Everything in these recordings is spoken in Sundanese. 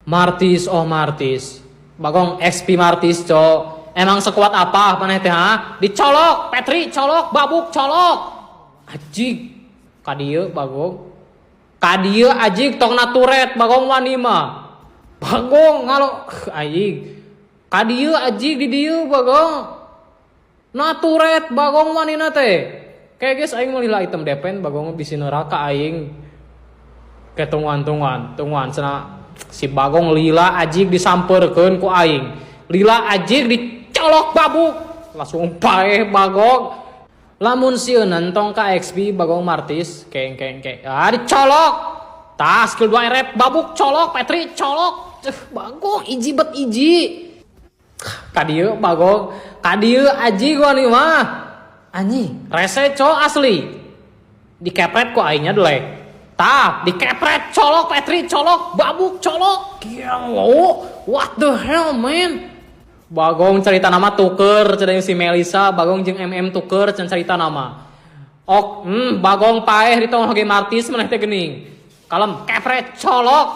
Martis, oh Martis. Bagong XP Martis, cok. Emang sekuat apa maneh teh, ha? Dicolok, Petri colok, babuk colok. Ajig. Kadieu bagong. Kadieu ajig tong naturet bagong wani mah. Bagong ngalo ajig. Kadieu ajig di dieu bagong. Naturet bagong wanina teh. Kayak guys, aing meuli item defense bagong bisi neraka aing. Kayak tungguan tungguan tungguan cenah si bagong lila ajig disamperkeun ku aing. Lila ajig dicolok babuk. Langsung paeh bagong. Lamun sieun tong ka XP bagong Martis keng keng keng. Ah, dicolok. Tah, skill 2 rep babuk colok, Petri colok. Ceuh, bagong iji bet iji. Kadieu bagong, kadieu ajig wani mah. Anjing, rese cok asli. Dikepret ku aingnya delek. Tah, dikepret colok, Petri colok, babuk colok. Gila, what the hell, man? Bagong cerita nama tuker, cerita si Melisa, Bagong jeung MM tuker can cerita nama. Ok, bagong paeh di tong oge Martis maneh teh geuning. Kalem, kepret colok.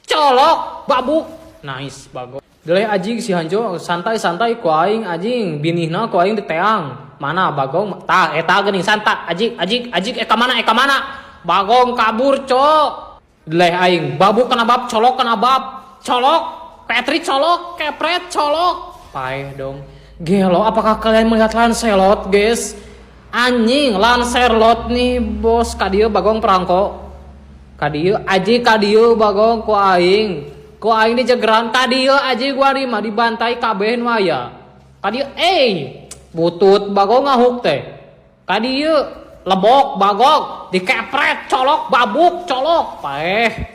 Colok, babuk. Nice, bagong. Deleh ajig si Hanjo santai-santai ku aing ajing, binihna ku aing diteang. Mana bagong? Tah, eta geuning santai ajig ajig ajig, eh ka mana, eh ka mana? Bagong kabur, cok. Deleh aing, babuk kena bab, colok kena bab, colok, Petri colok, kepret colok. Paeh dong. Gelo, apakah kalian melihat Lancelot, guys? Anjing, Lancelot nih, bos. Kadieu bagong perangko. Kadieu aji kadieu bagong ku aing. Ku aing dijegeran kadieu aji gua mah dibantai kabeh nu aya. Kadieu eh butut bagong ngahuk teh. Kadieu lebok bagong dikepret colok babuk colok paeh.